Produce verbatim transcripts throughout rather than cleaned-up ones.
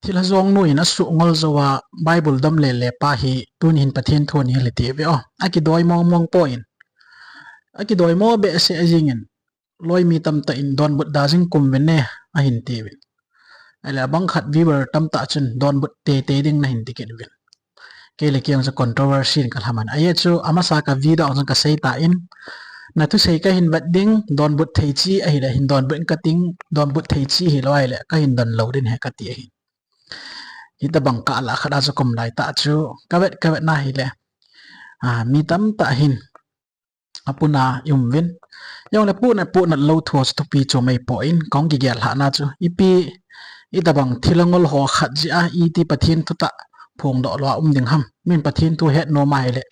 thilha jong nu in asuh ngol jou a Bible dom lele pa hi tuni hin Pathen thu anihil hite ve o. Akidoi mong mong poi. Akidoi mo behseh jingin, loi mi tamtah in donbut da jing kum uvin e, ahin tiuvin. Ahile abang khat viewer tamtah chun donbut teitei ding nahin ti kit uvin. Kei le kei jong chu controversy in kalhaman. Ajeh chu amasa ka video jong kasei tan, nathusei kahin vet ding, donbut thei chi ahile hin donbut in kating, donbut thei chi hilou ahile kahin don lou ding ahi kati ahi. Hitabang kalah khat a chu kum lai tah chu kavet kavet na hile, a, mi tamtah hin apuna i um uvin. Jongle punat, punat lou thu chu thupi chu mai poi, kahung kigel lhah na chu. Ipi, itabang thilha ngol ho khat jeh a iti Pathen thutah phongdoh lou a um ding ham. Min Pathen thu het nom ahile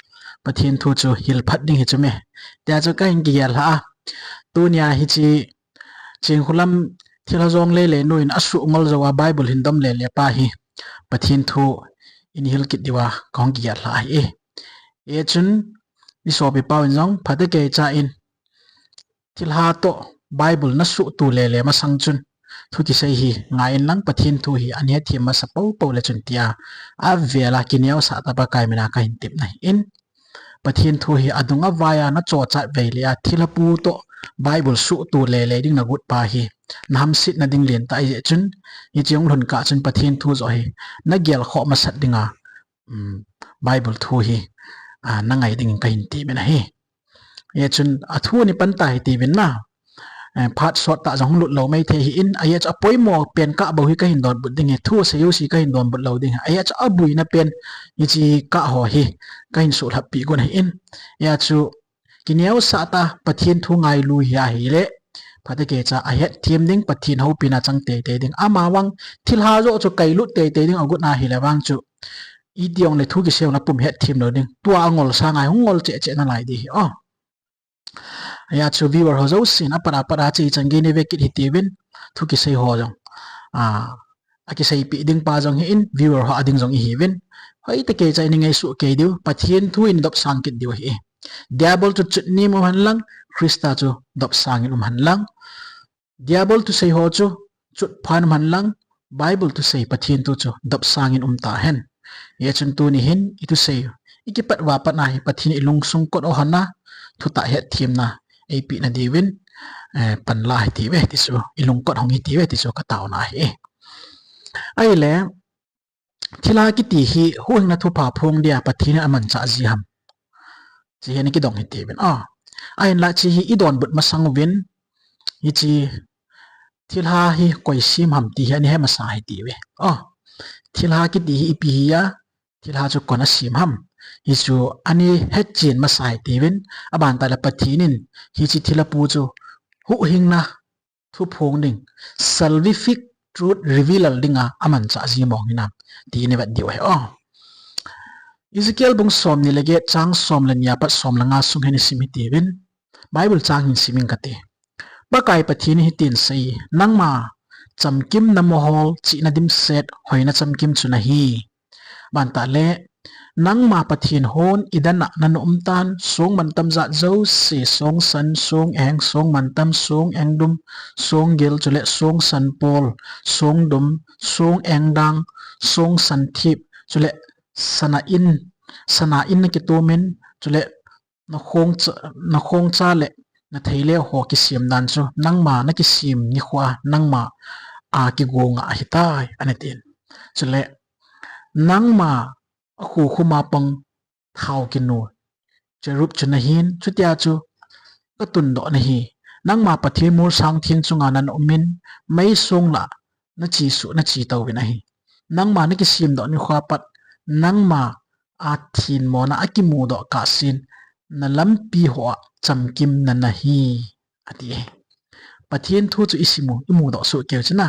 Pathen thu chu hil phat ding hi chu me, tia chu kahin kigel lhah a. Tunia hiche Chingkhulam thilha jong lele nu in asuh ngol jou a Bible hin dom lele pa hi Pathen thu in hil kit diu a kahung kigel lhah ahi. Hichun i sopi pau in jong phatecha in thilha toh Bible nasuh tu lele masang chun thu kisei hi ngai in lang Pathen thu hi ana hethem masa poupou le chun tia avel a kineosah tah Pakai mina kahin tepna ahin. Pathen thu hi adung avai a nachochat vei le a thilha pu toh Bible suh tu lele ding nagot pa hi nahamsetna ding lentah ahi jeh chun, hiche hung lhun kah chun Pathen thu joh hi nagel khoh masat dinga, um, Bible thu hi, a, nangai dingin kahin temin ahi. Hichun athu ani pan ta hitiuvin na. Eh, phat sot tah jong hung lut lou mai thei ahin, ajeh chu apoimo pen kah bou hi kahin donbut ding ahi, thu asei jouse kahin donbut lou ding ahi, ajeh chu aboina pen hiche kah ho hi kahin suhlhap pi gon ahin. Ajeh chu kineosah tah Pathen thu ngailu hi ahile phatecha ahetthem ding, Pathen houpina chang teitei ding. Amavang thilha joh chu kailut teitei ding agot na hile vang chu, iti jongle thu kisei jong napum hetthem lou ding. Tua angol sanga hung ngol cheh cheh nalai ding ahi o. Ajeh chu viewer ho jousen apat apat a chechan gei nei ve kit hitiuvin, thu kisei ho jong, a, akiseipeh ding pa jong hin, viewer ho a ding jong ihiuvin. Hoitah kei cha in i ngaisuh kei diu, Pathen thu in dopsang kit diu ahi. Diabol chu chutnem um hen lang, Christa chu dopsang in um hen lang. Diabol thusei ho chu chutphan um hen lang, Bible thusei Pathen thu chu dopsang in um tahen. Hichun tuni hin i thusei, i kipat uva pat a hi Pathen in i lungsung kot u hon a, thutah hetthemna eipeh na diuvin, eh, panla hitiuve ti chu, i lungkot hong hitiuve ti chu ka taona ahi. Ahile, thilha kiti hi huhhingna thupha phong dia Pathen in amanchah ji ham, hiche hi ana kidong hitiuvin. A, ahinla hiche hi i donbut masang uvin, hiche thilha hi koi sem ham ti hi ana he masa hitiuve. A, thilha kiti hi ipi hi a, thilha chu koin asem ham, hichu ana hechen masa hitiuvin. Aban tah le Pathen in hiche thilha pu chu huhhingna thu phong ding, salvific truth revealer dinga amanchah ji mong hinam ti i vet diu ahi o. Ezekiel bung somni le get chang som le ni a pat som le nga sung hin i sim hitiuvin, Bible chang hin sim inge kati. Pakai Pathen in hitin asei, nangma chamkimna mohor, chihna dimset, hoina chamkim chu nahi. Aban tah le, nangma Pathen hon i dan a nana um tan, song mantam jat jouse, song san, song eng, song mantam, song engdum, song gil, chule song sanpol, song dum, song engdang, song santhip, chule sana in, sana in nakitomin, chule na khongcha, na khongcha le na theileu ho kisem dan chu nangma nakisem nikho a nangma a kigonga ahitai, ana tin. Chule, nangma akhukhum a pang thao kinu cherub chu nahin, chutia chu katundoh nahi. Nangma Pathen molsang theng chunga nana umin, mei song lah a nachesuh, nachetouvin ahi. Nangma nakisemdoh nikho a pat, nangma a thenmona akimudoh kahsen, na lampi hoa chamkimna nahi, ati. Pathen thu chu i sim u, i mudoh soh keu chu na.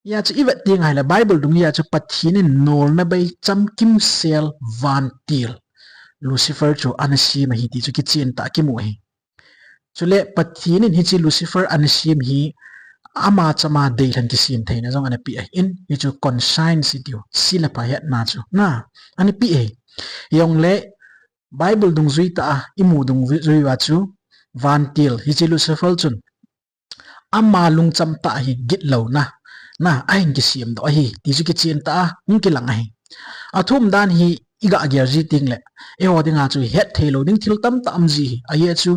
Hijeh chun i vet ding ahile Bible dung hijeh chun Pathen in nolna bei chamkimsel vantil Lucifer chu ana sem ahi ti chu kichen tah a kimu ahi. Chule Pathen in hiche Lucifer ana sem hi ama chama deilhen kisem theina jong ana pe ahin, hichu conscience itiu, sil le pha hetna chu na ana pe ahi. Jongle Bible dungjui tah a i mu dungjui uva chu vantil hiche Lucifer chun ama lungcham tah hi gitlouna, na, ahin kisem doh ahi, ti chu kichen tah a hung kilang ahi. Athum dan hi iga gel ji teng le, eiho dinga chu het thei lou ding thil tamtah um ji ahi. Ajeh chu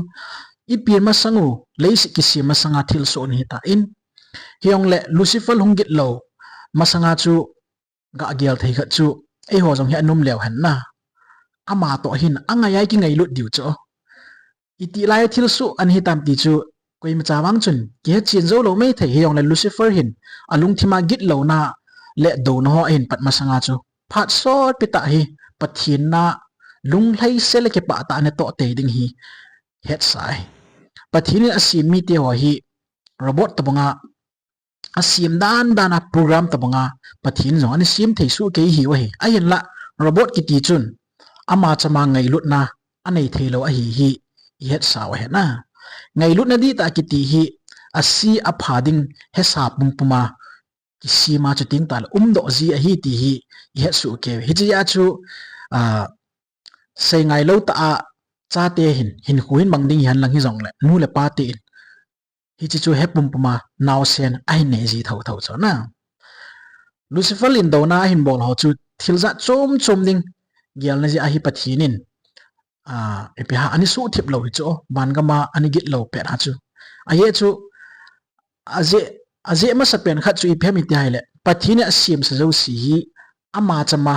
ipi masang u, leiset kisem masanga thilsoh ahi tan. Hijongle Lucifer hung git lou masanga chu ga gel thei khat chu eiho jong hi anom leu hen na. Ama toh hin angai a ikingailut diu chu. Itih lai thilsoh ahi tam ti chu koimacha vang chun kihet chen jou lou maithei. Hijongle Lucifer hin alungthima gitlouna le douna ho ahin pat masanga chu phat sotpi tah hi Pathen na lunglhaisel le kipah tah a ana toh tei ding hi hetsa ahi. Pathen in asem mite ho hi robot tobanga asem dan dan a program tobanga Pathen jong ana sem thei soh kei hiu ahi. Ahinla robot kiti chun ama chama ngailutna anei thei lou ahi hi ihetsa u ahi na. Ngailutna dihtah kiti hi ase apha ding hesa pumpuma kisema chuteng tah le umdoh ji ahi ti hi ihet soh kei. Hiche a chu, ah, seingai lou tah a chate hin, hinkho hin mang ding hihen lang hijongle, nu le pa te in hiche chu he pumpuma naosen ahin nei ji thotho chu na. Lucifer in douna ahin bol ho chu thil jat chom chom ding gelna jeh ahi. Pathen in, ah, ipi ham, ana suhthip lou hi chu, van gam a ana git lou pet ha chu. Ajeh chu, ajeh, ajeh masapen khat chu ipi ham iti ahile, Pathen in asemsa jouse hi ama chama,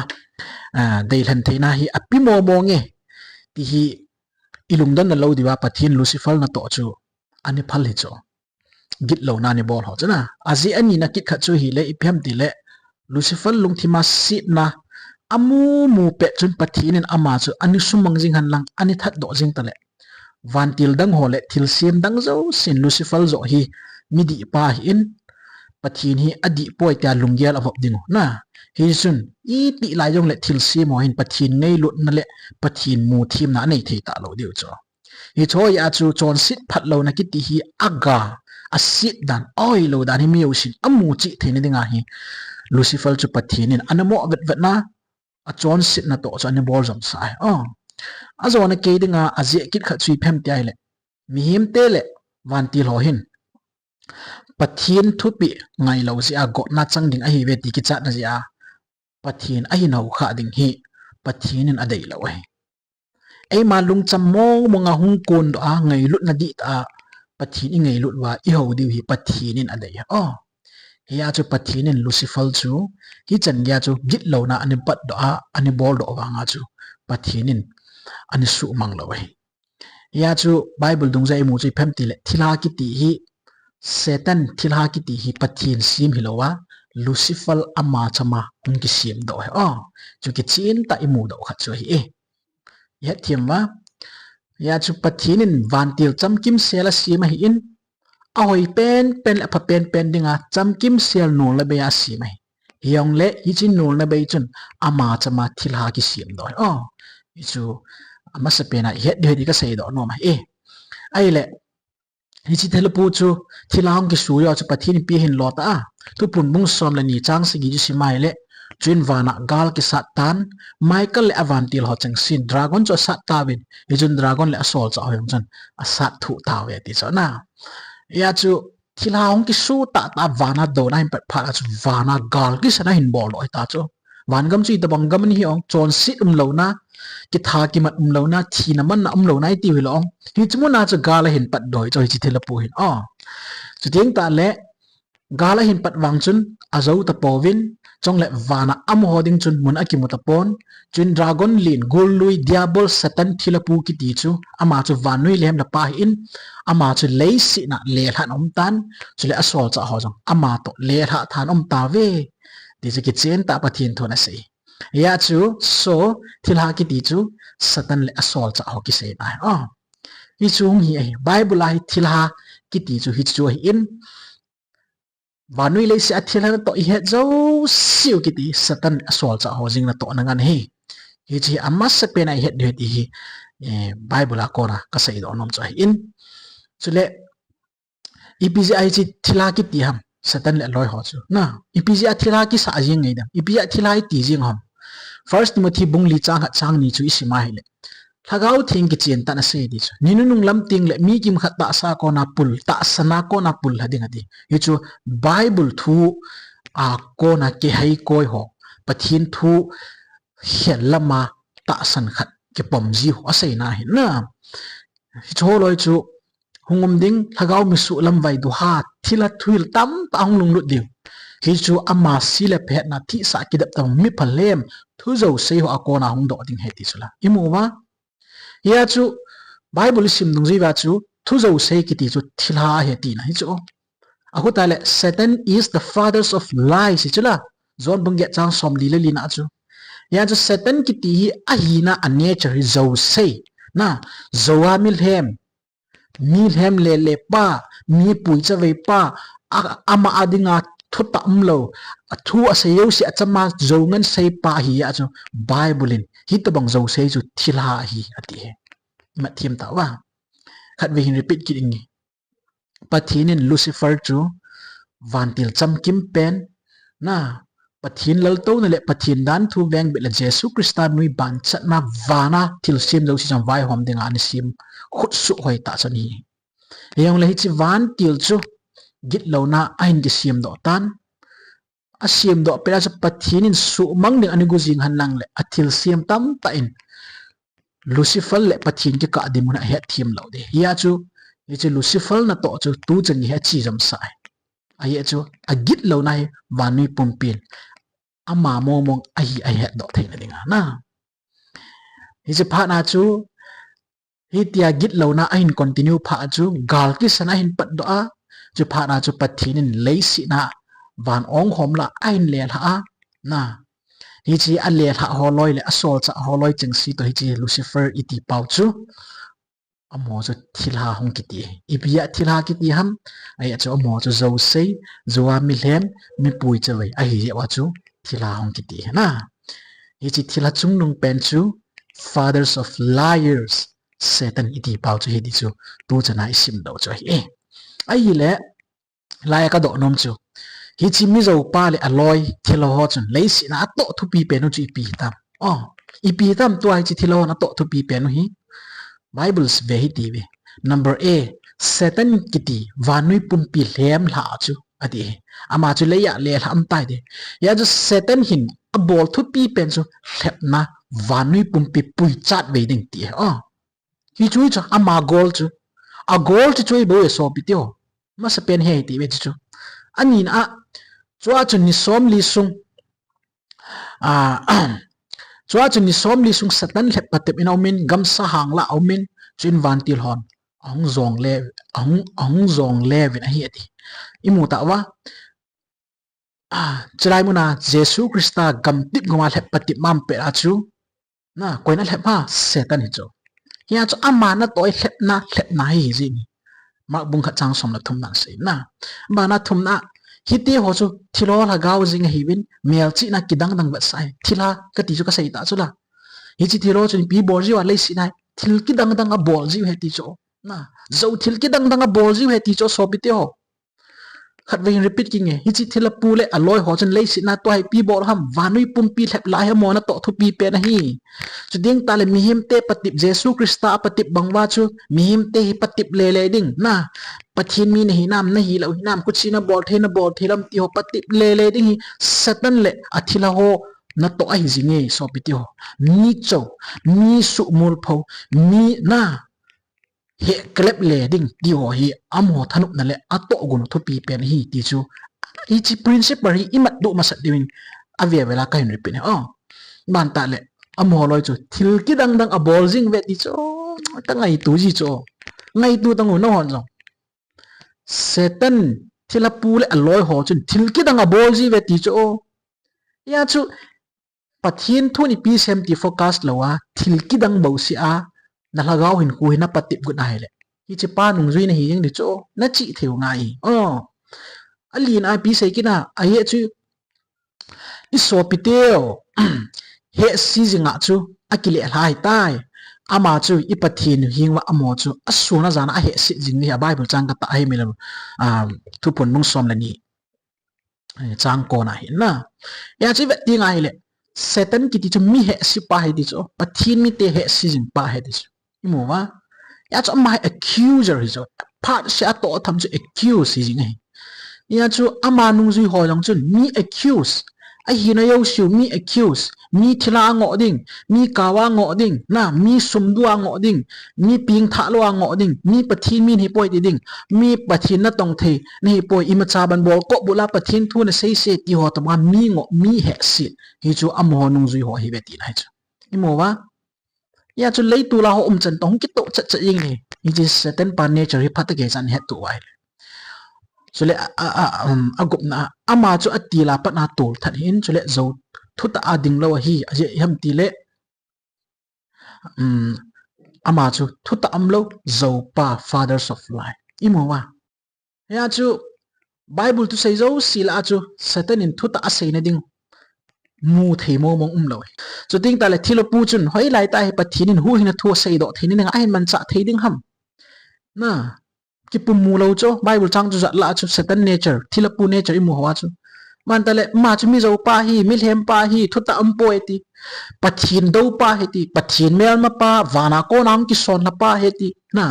ah, deilhen theina hi api momo nge ti hi ilungdonna lou diuva Pathen Lucifer natoh chu ana phal hi chu. Gitlouna ana bol ho chu na. Ajeh anina kit khat chu hile, ipi ham tile, Lucifer lungthima setna amu mu pet chun Pathen in ama chu ana sumang jing hen lang, ana thatdoh jing tale, vantil dang ho le thilsem dang jousen Lucifer joh hi midihpa ahin, Pathen hi adih poi tia lunggel avop ding u na. Hichun itih lai jongle thilsem ho hin Pathen ngailutna le Pathen muthimna anei thei talou diu chu. Hiche a chu chonset phatlouna kiti hi aga, aset dan, aoilou dan hi mi jousen amu cheh theina dinga hi Lucifer chu Pathen in ana mo vetvet na, achonsetna toh chu ana bol jomsa ahi. Oh. Ajona kei dinga ajeh kit khat chu ipi ham ti ahile, mihemte le vantil ho hin Pathen thupeh ngailou jeh a gotna chang ding ahiuve ti kichatna jeh a Pathen ahin houkhah ding hi Pathen in adeilou ahi. Eima lungcham mong mong a hung kondoh a ngailutna dihtah a Pathen ingailut uva ihou diu hi Pathen in adei ahi. Oh. Hia chu Pathen in Lucifer chu hichan geiya chu gitlouna ana patdoh a, ana boldoh vanga chu Pathen in ana suhmang lou ahi. Hia chu Bible dungjui a imu chu ipi ham tile, thilha kiti hi, Satan thilha kiti hi Pathen sem hilou a, Lucifer ama chama hung kisem doh ahi. Oh, chu kichen tah imu doh khat chu ahi e. Ihet them uva. Hia chu Pathen in vantil chamkimsel asem ahin, ahoi penpen le apha penpen dinga chamkimsel nolna bei a asem ahi. Hijongle hiche nolna bei chun ama chama thilha kisem doh ahi. Oh, hichu amasapen a ihet diu ahi ti kasei doh nom ahi e. Ahile, hiche thilhapu chu, thilha hung kisu jeh chu Pathen in ipi ahin lo tah a. Thuphon bung som le ni chang sagi chu sim ahile, chuin vana gal kisat tan, Michael le avantil ho chengsen dragon chu asat tauvin, hichun dragon le asolchah ho jong chun asat thuh tauve ti chu na. Hia chu thilha hung kisu tahtah a vana douna ahin pat phat a chu vana gal kisan ahin boldoh ahi ta chu. Van gam chu itobang gam ahi ong, chonset umlouna, kitha kimat umlouna, thina manna umlouna itiu hilou ong. Hiche muna chu gal ahin patdoh ahi chu hiche thilhapu hin. Oh. Chuteng tah le, gal ahin pat vang chun ajou tapouvin, chule vana amaho ding chun mun akimu tapon. Chuin dragon len, gullui, diabol, Satan thilhapu kiti chu, ama chu vannoi lhem le pa ahin, ama chu leiset a lelhat um tan, chule asolchah ho jong ama toh lelhat tha a um tauve ti chu kichen tah a Pathen thun asei. Hia chu, so, thilha kiti chu Satan le asolchah ho kiseina ahi. Oh. Hichu hung hi ahi, Bible a hi thilha kiti chu hichu ahin, vannoi leiset a thilha natoh ihet jouseu kiti Satan le asolchah ho jing natoh nangan ahi. Hiche hi amasapen a ihet diu ahi ti hi, eh, Bible a kona kasei doh nom chu ahin. Chule, ipi jeh a hiche thilha kiti ham, Satan le aloi ho chu. Na, ipi jeh a thilha kisa jing ngai dem, ipi jeh a thilha iti jing ham. First Timothy bung li chang khat chang ni chu isim ahile, Lhagao Theng kichen tah in asei ti chu, ni nunung lam teng le mi kimkhat tahsa a kona pul, tahsan a kona pul lha ding ati. Hichu Bible thu a kona kihei koi ho, Pathen thu khel lama tahsan khat kipom ji ho aseina ahi na. Hiche ho loi chu hung um ding, lhagao mi suhlamvai duha, thilha thuhil tamtah hung lunglut ding. Hichu ama si le phetna thihsah kidep tah mi phalhem, thu jouse ho a kona hung doh ding ahi ti chu la. Imu uva? Hia chu Bible isim dungjui uva chu thu jouse kiti chu thilha ahi tina hi chu. Ahuta le, Satan is the fathers of lies hi chu la. John bung get chang somli le lina chu. Hia chu Satan kiti hi ahina a nature hi jouse. Na, jou a mi lhem, mi lhem lele pa, mi pui chavei pa, a, ama a dinga thutah umlou, a thu asei jouse achama jou ngen sei pa ahi a chu Bible in hitobang jouse chu thilha ahi ati hi. Mat thiam tauva. Khatvei hin repeat kit inge. Pathen in Lucifer chu vantil chamkim pen, na, Pathen laltouna le Pathen danthu vengbit le Jesu Christa nui banchatna vana thilsem jouse chang vaihom dinga ana sem khutsuh hoi tah chu ahi. Hijongle hiche vantil chu gitlouna ahin kisem doh tan. Asem doh pet a chu Pathen in suhmang ding ana go jing henlang le athilsem tamtah in Lucifer le Pathen kikah dinmun ahet thim lou ding. Hia chu, hiche Lucifer natoh chu tuchan hi ache jom sah ahi. Ahi chu, agitlouna hi vannoi pumpin ama mong mong ahi ahet doh theina dinga na. Hiche phat na chu, hitia gitlouna ahin continue phat chu, gal kisan ahin patdoh a, chu phat na chu Pathen in leiset na van ong hom la ahin lelha a, na. Hiche alelha ho loi le asolchah ho loi chengse toh hiche Lucifer iti pau chu, amaho chu thilha hung kiti. Ipi a thilha kiti ham? Ahi chu amaho chu jouse, jou a mi lhem, mi pui chavei ahi jeh uva chu thilha hung kiti na. Hiche thilha chungnung pen chu fathers of lies, Satan iti pau chu hiti chu tuchan a isim doh chu ahi. Ahile, lai a kadoh nom chu, hiche mi joupa le aloi thilha ho chun leiset na atoh thupi pen u chu ipi hitam? Oh, ipi hitam tua hiche thilha hon atoh thupi pen u hi? Bible ve hiti ve. Number A, Satan kiti vannoi pumpi lhem lha chu ati. Ama chu lei a lelha um tai ti. Hia chu Satan hin abol thupi pen chu lhepna, vannoi pumpi puichat vei ding ti. Oh. Hichu hichu ama goal chu. Agoal chu chu ibol e sopi teho. Masapen hi iti ve chu. Anina a, chua chu ni somli sung, a, chua chu ni somli sung Satan lhep patep in aumin, gamsa hang la aumin, chuin vantil hon ahung jong le, ahung, ahung jong le vin ahi ati. Imu tauva? Ah, chulai muna Jesu Christa gamtip gama lhep patep ma um pet a chu, na, koin alhep ham? Satan hi chu. Hia chu ama natoh lhepna, lhepna hi hiji ni. Mark bung khat chang som le thum nan sei na. Bana thumna, hiti ho chu thilha lhagao jing ahiuvin, melchihna kidang dang vetsah ahi. Thilha kati chu kasei ta chu la. Hiche thilha chun ipi bol jiu a leiset na hi, thil kidang dang abol jiu ahi ti chu. Na, jou thil kidang dang abol jiu ahi ti chu sopi teho. Khatvei hin repeat kinge. Hiche thilha pu le aloi ho chun leiset na tua hi ipi bol ham? Vannoi pumpi lhep lai hi amaho natoh thupi pen ahi. Chuteng tah le mihemte patep, Jesu Christa apatep bang uva chu mihemte hi patep lele ding na. Pathen mi nahi nam, nahilou hinam, kuchi nabol thei, nabol thei lou ham ti ho patep lele ding hi Satan le athilha ho natoh ahi jinge sopi teho. Mi chou, mi suhmol pho, mi na, heh kalep le ding ti ho hi amaho thanopna le atoh gun thupi pen ahi ti chu. Hiche principle hi imat doh masat diuvin ave vela kahin repeat e. Oh. Bantah le, amaho loi chu thil kidang dang abol jing uve ti chu, kangaito ji chu. Ngaito tang u nahon jong. Satan thilha pu le aloi ho chun thil kidang abol ji uve ti chu. Hia chu, Pathen thu in ipi asei ham ti focus lou a, thil kidang bouseh a, nalhagao hinkho hi napatep got ahile, hiche pa nungjui nahi jeng ding chu, nachih thei u ngai. Oh. Alina ipi asei kit na, ahi chu, isopi teho, hehse jing a chu akilelha ahitai. Ama chu i Pathen u hing uva amaho chu asun ajan a ahehse jing hi a Bible chang katah ahi mile, ah, Thuphon bung som le ni. Eh, chang kona hi na. Hia chu ivet ding ahile, Satan kiti chu mi hehse pa ahi ti chu, Pathen mite hehse jing pa ahi ti chu. Imu uva? Hia chu ama hi accuser hi chu. Phat seh a atoh tham chu accuse hi jing ahi. Hia chu ama nungjui ho jong chun mi accuse, ahina jouseu mi accuse, mi thilha a ngoh ding, mi kava ngoh ding, na, mi sumdu a ngoh ding, mi pengthah lou a ngoh ding, mi Pathen mi nahipoi ti ding, mi Pathen natong thei nahipoi, imacha ban bol kop bula Pathen thu nasei se ti ho tobanga mi ngoh, mi hehset. Hichu amaho nungjui ho ahiuve tina hichu. Imu uva? Hia chu leitol a ho umchan toh hung kitoh chet chet jeng hi. Hiche Satan pa nature hi phatah kei chan hetto uva ahile. Chule a, a, a, um, agupna a, ama chu atil a pat a tolthat ahin, chule jou thutah a dinglou ahi, ajeh ipi ham tile, um, ama chu thutah umlou, joupa, fathers of lie. Imu uva? Hia chu Bible thusei jouse lah a chu Satan in thutah aseina ding mu thei mong mong umlou. Chuteng tahle thilhapu chun hoilai tah hi Pathen in huhhingna thu aseidoh theina dinga ahin manchah thei ding ham? Na, kipum mu lou chu, Bible chang chu jat lah a chu Satan nature, thilhapu nature imu uva chu. Aban tahle ama chu mi joupa ahi, mi lhempa ahi, thutah umpoi ati. Pathen doupa ahi ati, Pathen melmapa, vana kona hung kisonlha pa ahi ati. Na,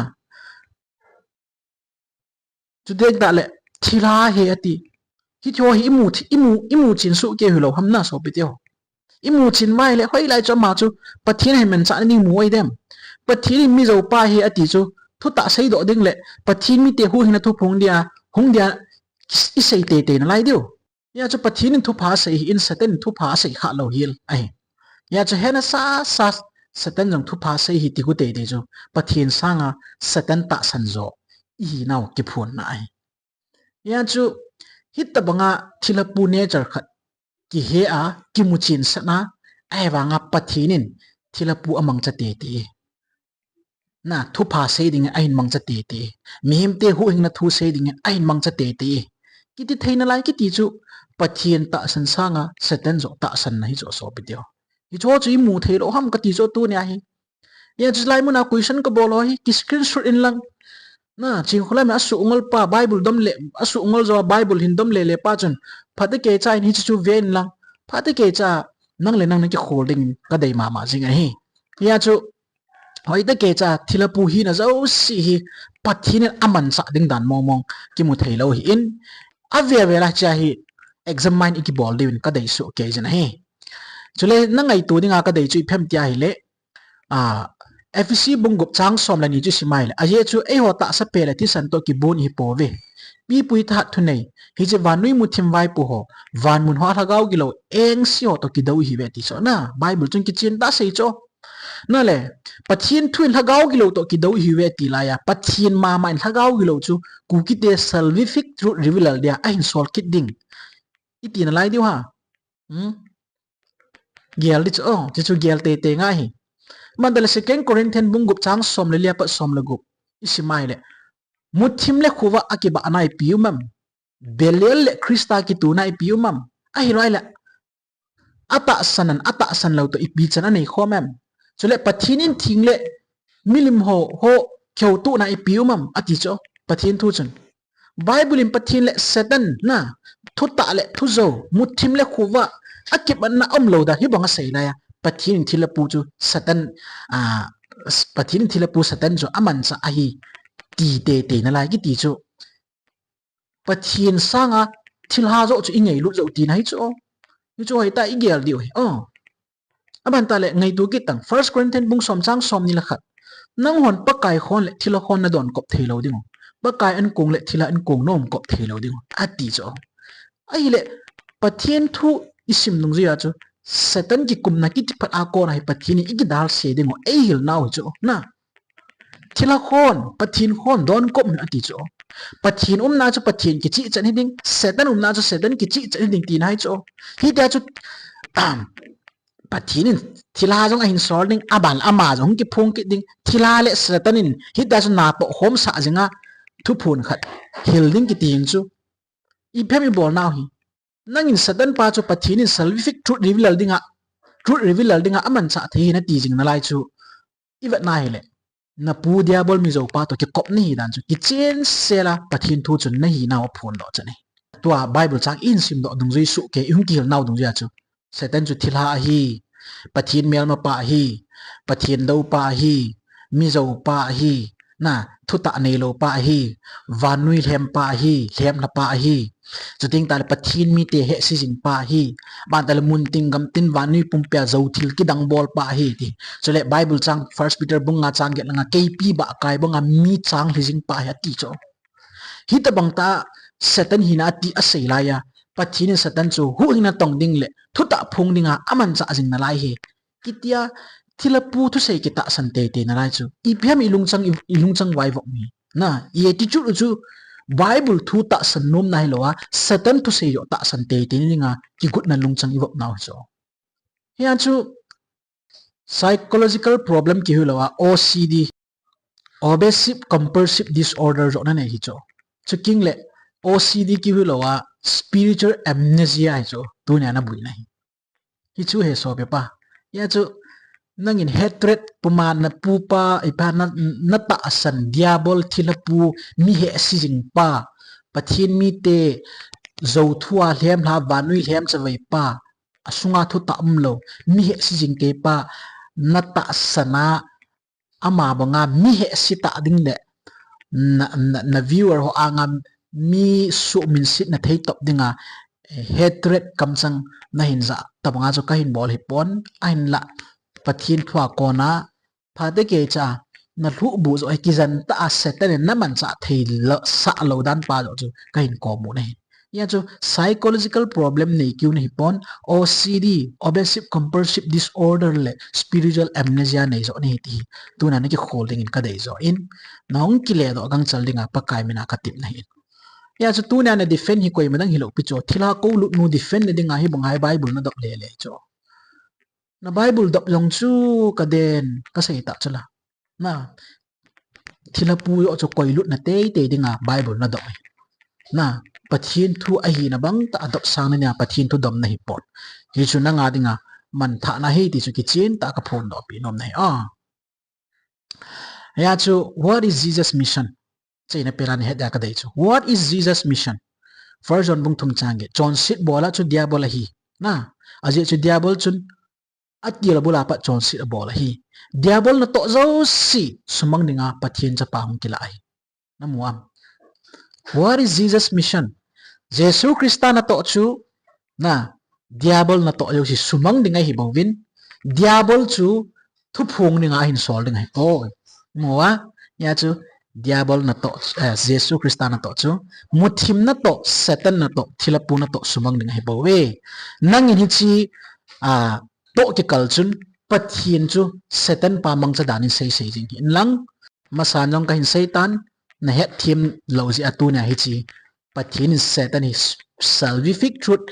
chuteng tahle thilha ahi ati. Hiche ho hi imu, imu, imu chen sohkei hilou ham na sopite ho? Imu chen uva ahile hoilai chu ama chu Pathen ahin manchahna ding mu ahi dem? Pathen in mi joupa ahi ati chu thutah seidoh ding le Pathen mite huhhingna thu phong dia, hung dia isei teitei nalai diu. Hia chu Pathen in thupha asei ahin, Satan in thupha asei khalou hel ahi. Hia chu hena sasa Satan jong thupha asei ahi ti khu teitei chu Pathen sanga Satan tahsan jo ihinau kiphonna ahi. Hia chu hitobanga thilhapu nature khat kihe a, kimu chensahna, ahivanga Pathen in thilhapu amangcha teitei. Na, thupha sei dingin ahin mangcha teitei. Mihemte huhhingna thu sei dingin ahin mangcha teitei. Kiti thei nalai kiti chu Pathen tahsan sanga Satan joh tahsanna hichu sopite ho. Hichu chu imu theilou ham kati chu tunia hi. Hia chu hilai muna question kabol ho hi ki screenshot inlang. Na, Chinkholam in asuhngol pa Bible dom le, asuhngol jou a Bible hin dom le le pa chun phatah kei cha in hiche chu ve inlang. Phatah kei cha nang le nang nakikhol dingin kadei mama jing ahi. Hia chu hoitah kei cha thilhapu hina jouse hi Pathen in amanchah ding dan mong mong kimu theilou ahin, ave ave lah a hiche hi examine ikibol diuvin kadei sohkei jin ahi. Chule nangaito dinga kadei chu ipi ham tia ahile, a, Ephesi bung gup chang som le ni chu isim ahile, ajeh chu eiho tahsa peh le thisan toh kibon ihipouve. Pipui thahat thunei, hiche vannoi muthim vaipo ho, vanmun hoa lhagao gilou engse ho toh kidou ihiuve ti chu na, Bible chun kichen tah a asei chu. Nale, Pathen thu in lhagao gilou toh kidou ihiuve ti laiya, Pathen mama in lhagao gilou chu Kukite salvific truth reveal dia ahin sol kit ding iti nalai diu ham? Hmm? Gel ding chu, o, chuchu gel teitei ngai ahi. Aban tahle Second Corinthian bung gup chang som le li apat som le gup isim ahile, muthim le khovah a kibahna ipi um em? Belial le Christa kituna ipi um em? Ahilou ahile, atahsan an, atahsan lou toh ipi chan anei khom em? Chule Pathen in theng le milim ho, ho kihoutohna ipi um em? Ati chu, Pathen thu chun. Bible in Pathen le Satan na, thutah le thujou, muthim le khovah, akibatna umlou dan hibang asei laiya, Pathen in thilhapu chu Satan, a, Pathen in thilhapu Satan chu amanchah ahi ti teitei nalai kiti chu. Pathen sanga thilha joh chu ingailut jou tina hichu. Hichu hoitah igel diu ahi. O. Aban tahle ngaito kit tang, First Corinthian bung som chang som ni le khat. Nanghon Pakai khon le thilha khon nadon kop theilou diu. Pakai ankong le thilha ankong naum kop theilou diu, ati chu. Ahile, Pathen thu isim nungjuiya chu, Satan kikumna kiti phat a kona hi Pathen in ikidalse diu, eihil nau hi chu. Na, thilha khon, Pathen khon, don kop un ati chu. Pathen umna chu Pathen kichih chan hiding, Satan umna chu Satan kichih chan hiding tina hi chu. Hitia chu, um, Pathen in thilha jong ahin sol ding, aban ama jong hung kiphong kit ding, thilha le Satan in hitia chu natoh khomsah jinga thuphon khat hil ding kiti jing chu. Ipi ham ibol nau hi. Nangin Satan pa chu Pathen in salvific truth reveal dinga, truth reveal dinga amanchah thei ahi nati jing nalai chu. Ivet na hile, napu Diabol mijoupa toh kikop nahi dan chu kichen sela Pathen thu chun nahi nau aphondoh chan ahi. Tua Bible chang ihin simdoh dungjui sohkei, ihung kihil nau dungjuiya chu, Satan chu thilha ahi, Pathen melmapa ahi, Pathen doupa ahi, mijoupa ahi, Na, thutah neilou pa ahi, vannoi lhem pa ahi, lhem lha pa ahi. Chuteng tale Pathen mite hehse jing pa ahi. Ban tale mun tin gam tin vannoi pumpia jou thil kidang bol pa ahi ti. Chule Bible chang First Peter bung nga chang get langa keipi bahkai banga mi changlhi jing pa ahi ati chu. Hitobang tah Satan hina ati asei laiya, Pathen in Satan chu huhhingna tong ding le thutah phong dinga amanchah jing nalai ahi. Kitia thilhapu thusei kitahsan teitei nalai chu. Ipi ham ilungchang, i, ilungchang uva ivop u hi. Na, i attitude u chu Bible thu tahsan nomna hilouva, Satan thusei joh tahsan teitei dinga kigotna lungchang ivop nau hi chu. Hia chu psychological problem kihuilouva, O C D, obsessive compulsive disorder joh nanei hi chu. Chuteng le O C D kihuilouva, spiritual amnesia hi chu. Tunia naboina hi. Hichu he sopi pa. Hia chu nangin hatred puma napupa, ipa na, natahsan, diabol thilhapu, mi hehse jing pa, Pathen mite, jou thua lhem lha, vannoi lhem chavei pa, asunga thutah umlou, mi hehse jing kei pa, natahsan a, ama banga mi hehse tah ding le, na, na, na viewer ho anga mi suhminsetna theitop dinga, eh, hatred kamchang nahin jah tobanga chu kahin bol hipon, ahinla Pathen thua kona, phatecha, nalhuhbuh joh hi kijen tah a Satan in namanchah thei sah lou dan pa joh chu kahin komu nahi. Hia chu psychological problem nei kiu nahipon, O C D, obsessive compulsive disorder le spiritual amnesia nei joh nahi ti hi. Tunia nakikhol dingin kadei joh in, nahung kiledoh gangchal dinga Pakai mina katepna ahi. Hia chu tunia na defend hi koima dang hilou pi chu. Thilha koulut nu defend na dinga hibang hi Bible nadop lele chu. Na Bible dop jong chu kaden, kasei tah chu la. Na, thilhapu joh chu koilutna teitei dinga Bible nadop ahi. Na, Pathen thu ahina bang tah a dopsang na nia Pathen thu dom nahipon. Hichu nanga dinga manthahna ahi ti chu kichen tah a kaphondohpi nom nahi. Ah. Hia chu, what is Jesus' mission? Cheina pela nahet dia kadei chu. What is Jesus' mission? First John bung thum chang get. Chonset bola chu diabol ahi. Na, ajeh chu diabol chun atil abula pat chonset abol ahi. Diabol natoh jouse sumang dinga Pathen chapa hung kilah ahi. Namu am? What is Jesus' mission? Jesu Christa natoh chu, na, diabol natoh jouse sumang ding ahibouvin, diabol chu thuphong dinga ahin sol ding ahipoi. Mu a, hia chu, diabol natoh, eh, Jesu Christa natoh chu, muthim natoh, Satan natoh, thilhapu natoh sumang ding ahibouve. Nangin hiche, ah, toh kikal chun, Pathen chu Satan pa mangcha danin seisei jing hih in lang, masan jong kahin seitan, nahetthem lou jeh a tunia hiche Pathen in Satan hi salvific truth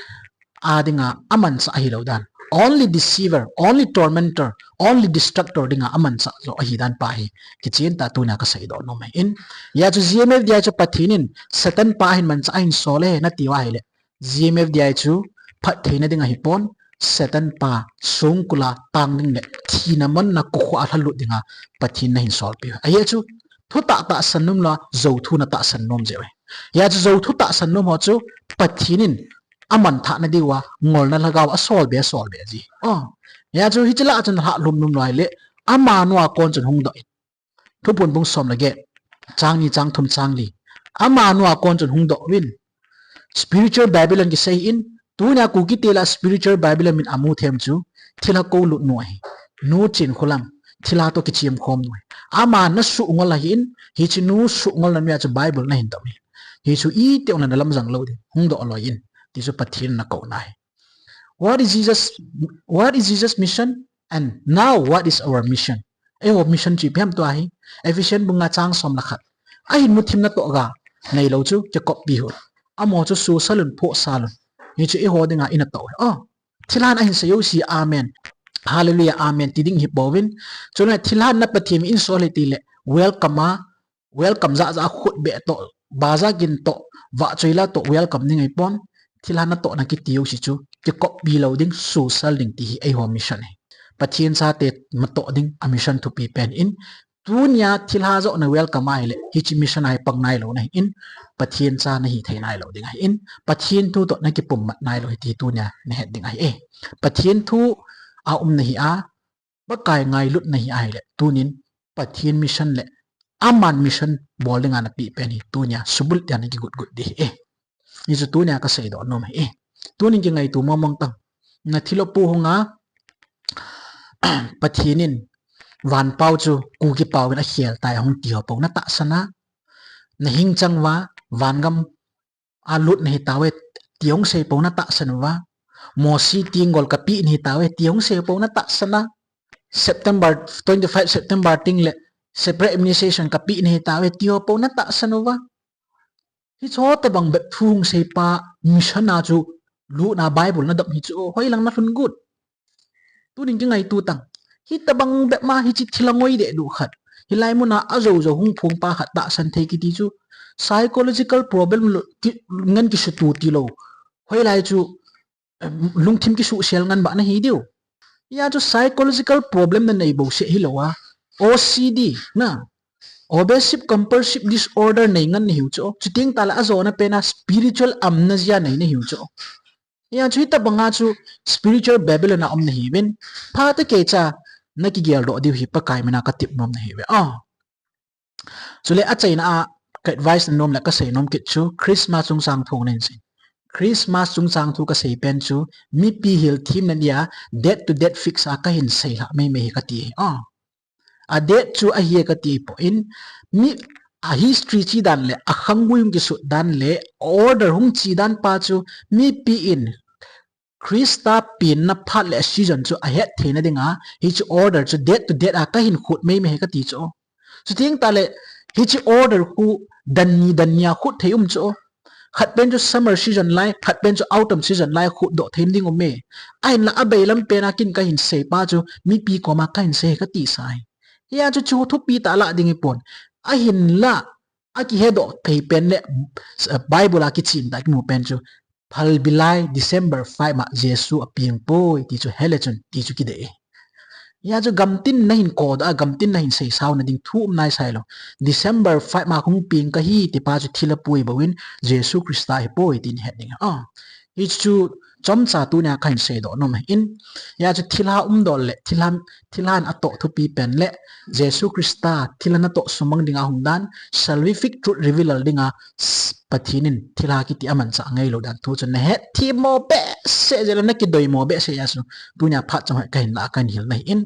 a dinga amanchah ahilou dan. Only deceiver, only tormentor, only destructor dinga amanchah joh ahi dan pa hi kichen tah a tunia kaseidoh nom ahin. Hia chu G M F D I chu Pathen in Satan pa ahin manchah ahin sol e nati uva ahile, G M F D I chu phattheina ding ahipon, Satan pa songkul a tang ding le thina monna kokhuh a lhalut dinga Pathen in ahin solpeh u ahi. Ajeh chu thutah tahsan nom lou a, jou thu natahsan nom jeh uve. Hia chu jou thu tahsan nom ho chu Pathen in amanthahna diuva ngolna lhagao asolbe, asolbe ji. Oh, hia chu hiche lah a chun nalhah lhum nom lou ahile, amanu a kon chun hungdoh in. Thuphon bung som le get, chang ni, chang thum, chang li. Amanu a kon chun hungdoh uvin. Spiritual Babylon kisei in, tunia Kukite lah a spiritual Babylon min amu them chu, thilha koulut nu ahi. Nu Chinkholam, thilha toh kichemkhom nu ahi. Ama nasuh ngol ahin, hiche nu suhngolna noiya chu Bible nahin dom ahi. Hichu itih jong le nalamjang lou ding, hungdoh loi in, ti chu Pathen in akouna ahi. What is Jesus, what is Jesus' mission? And now what is our mission? Eiho mission chu ipi ham tua hi. Ephesian bung nga chang som le khat. Ahin muthim natoh ga neilou chu kikoppi un. Amaho chu susal un, phohsal un. Hichu eiho dinga inatoh. Oh, thilhan ahin sei jouse amen, hallelujah, amen ti ding hipouvin. Chule thilhan na Pathen in sol e tile welcome a, welcome jahjah a khutbeh toh, baja gin toh, vahchoila toh welcome ding ahipon, thilhan natohna kiti jouse chu kikoppi lou ding, susal ding ti hi eiho mission ahi. Pathen chate natoh ding a mission thupi pen in, tunia thilha joh na welcome ahile, hiche mission a hi pang nailou nahin, Pathen cha nahi thei nailou ding ahin, Pathen thu toh nakipummat nailou ahi ti tunia nahet ding ahi e. Pathen thu a um nahi a, Pakai ngailut nahi ahile, tunin Pathen mission le Aman mission bol dinga napeh pen hi tunia subul tia nakigot got ding ahi. Hichu tunia kasei doh nom ahi. Tunin kingaito mong mong tang. Nathilha pu hunga Pathen in vanpao chu Kuki pao in akhel tai hung ti ho po natahsan a, nahing chang uva, vangam a lut nahi tauve ti hung sei po natahsan uva, Mosi tenggol kapeh nahi tauve ti hung sei po natahsan a, September, twenty-five September teng le separate administration kapeh nahi tauve ti ho po natahsan uva. Hichu tobang bep thu hung seipa mission a chu lutna Bible nadop hi chu hoilang nalhun got. Tunin kingaito tang. Hitobang bep ma hiche thilha ngoi deh duh khat, hilai muna ajou jou hung phong pa khat tahsan thei kiti chu psychological problem lo, ki, ngen kisutu tilou. Hoilai chu, em, lungthim kisuhsel ngen ba nahi diu. Hia chu psychological problem nanei bouseh hilou a, O C D na, obsessive compulsive disorder nei ngen nahiu chu. Chuteng tale ajona pena spiritual amnesia nei nahiu chu. Hia chu hitobanga chu spiritual Babylon a um nahiuvin. Phatah keicha nakigel doh diu hi Pakai mina katep nom nahiuve. Ah. Chule achaina a ka advice nanom le kasei nom kit chu Christmas chungchang thu nahin sei. Christmas chungchang thu kasei pen chu mipi hilthemna dia date to date fix a kahin seilhah mei mei hi kati ahi. Ah. A date chu ahi kati poi in, mi a history che dan le akhangui hung kisut dan le order hung che dan pa chu mipi in Christa penna phat le a season chu ahet theina dinga hiche order chu date to date a kahin khut mei mei hi kati chu. Chuteng tale hiche order khu dan ni dan ni a khut thei um chu. Khat pen chu summer season lai, khat pen chu autumn season lai khut doh thei ding um e. Ahinla abailam pena kin kahin sei pa chu mipi koma kahin sei kati sa ahi. Hia chu chu thupi tah lah ding ahipon. Ahinla akihedoh thei pen le, eh, Bible a kichen tah kimu pen chu Phalbi lai December five ma Jesu apeng poi ti chu hele chun ti chu kidei. Hia chu gamtin nahin kodoh a, gamtin nahin seisao na ding thu um nai sailou. December five ma hung peng kahi ti pa chu thilha pu ahi bouvin Jesu Christa ahipoi ti nahet ding. Ah. Hichu chomcha tunia kahin seidoh nom ahin. Hia chu thilha umdoh le, thilha, thilhan atoh thupi pen le, Jesu Christa thilha natoh sumang dinga hung dan, salvific truth reveal dinga, s-, Pathen in thilha kiti amanchah ngailou dan thu chu nahet them mo behseh jeh le nakidoi mo behseh a chu tunia phat chang hoi kahin lah a kahin hil nahin.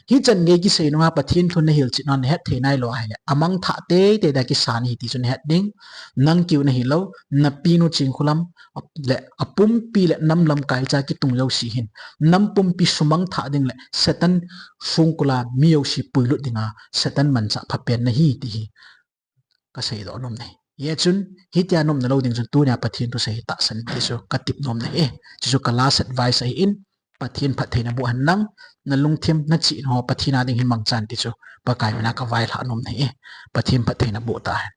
Hichan gei kisei nunga Pathen thu nahil chet na nahet thei nailou ahile, amang thah teitei dia kisa nahi ti chu nahet ding. Nang keu nahilou, napinu Chinkholam, le apumpi le nam lamkaicha kitung jouse hin nam pumpi sumang thah ding le Satan songkul a mi jouse puilut dinga Satan manchah phapen nahi ti hi kaseidoh nom nahi. Hijeh chun hitia nomna lou ding chun tunia Pathen thusei hi tahsan in ti chu katep nom nahi. Chuchu ka last advice ahin, Pathen phattheina boh hen lang, nalungthim nachihna ho Pathen a ding hin mangchan ti chu Pakai mina kavailhah nom nahi. Pathen phattheina boh tahen.